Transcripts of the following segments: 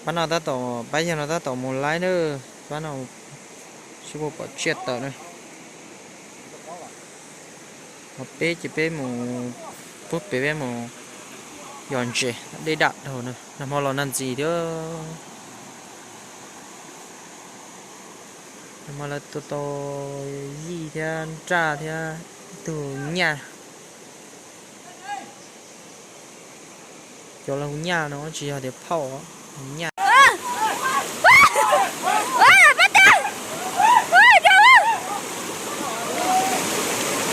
Pab no tab tom, pab yawg no tab tom mus laib na, pab no sib puag pom tsiaj tawm na. Ho peb ces peb mus pub pem peb mus yos ntses dej dam dhau na, nag hmo los nag ntxiv thiab. Nag hmo lawv tua tau yij thiab nraj thiab ib tug nyaj. Cov lawv hu nyaj no tsis yog tias phauj, nyaj.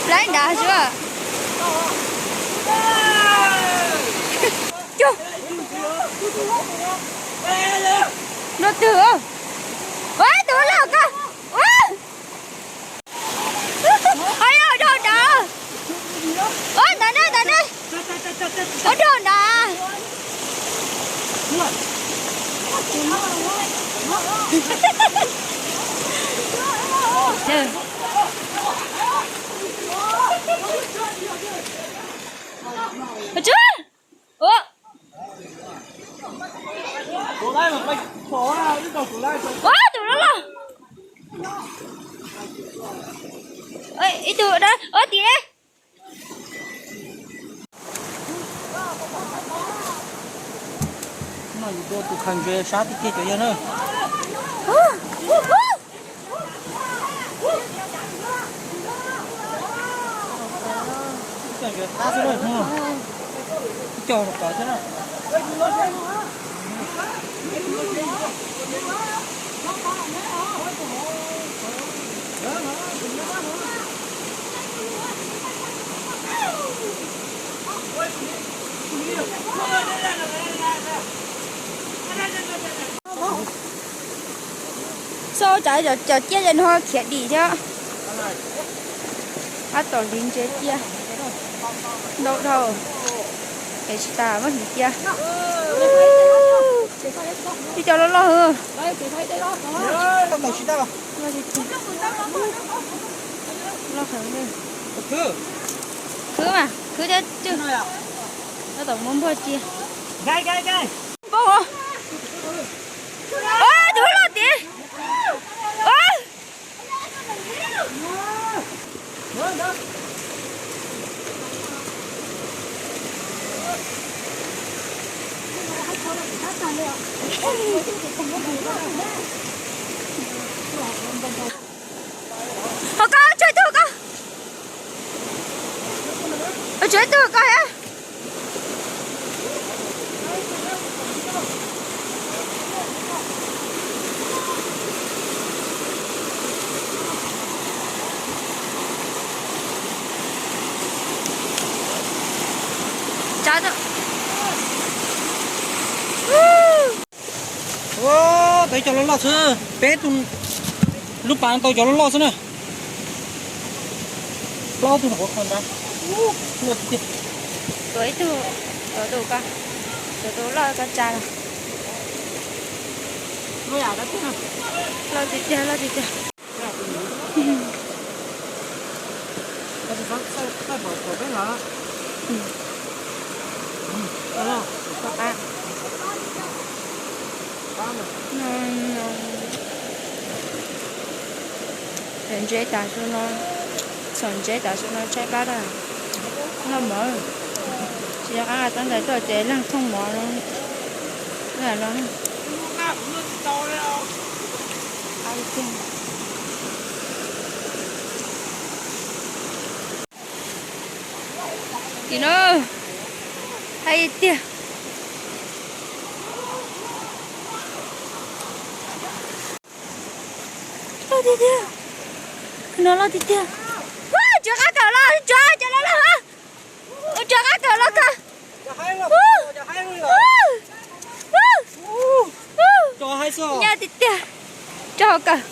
Laib nrad xwb. Nrog twg? Ua tus loj koj. Ua, nrog nrad, nrog nrad. Ua, nrog nrad. Ua, tus loj loj. Ib tug tim. No yus tua tus khaws ntses sab tiag tiag cov yawg na. Ib co ntses qab xwb na, ib co rau qhov xwb na. Xauj tsam cov ciaj no khiav dim thiab. Tab tom hliv ntses cia. Ntau dhau. Es tsis tas muab hliv cia. Ib co loj loj. Loj heev li. Khwv mas, khwv thiab tswj. Tab tom muab npuaj cia. Npau. Tus loj tid. Hauv ko, tshuav ib tug hauv ko. Tshuav ib tug hauv ko thiab. Tau ib co loj loj xwb, peb tug lub pas tau cov loj loj xwb na. Plaub tug no qhov ntawd. Loj tiag tiag. Tuav ib tug, tuav tus ko, tuav tus loj ko tsa los. Loj tiag tiag, loj tiag tiag. Ntses tas su no, txhom ntses tas su no tshaib plab tag. Loj mov, tsis nco qab nqa tau ntawd tuaj ces leej thooj mov no. Tim no, haib tiag. Loj tiag tiag. No loj tiag tiag. Ua, tsuav qab kawm los, tsuav cov loj loj. Tsuav qab kawm los kawg. Nyob tiag tiag. Tso kawg.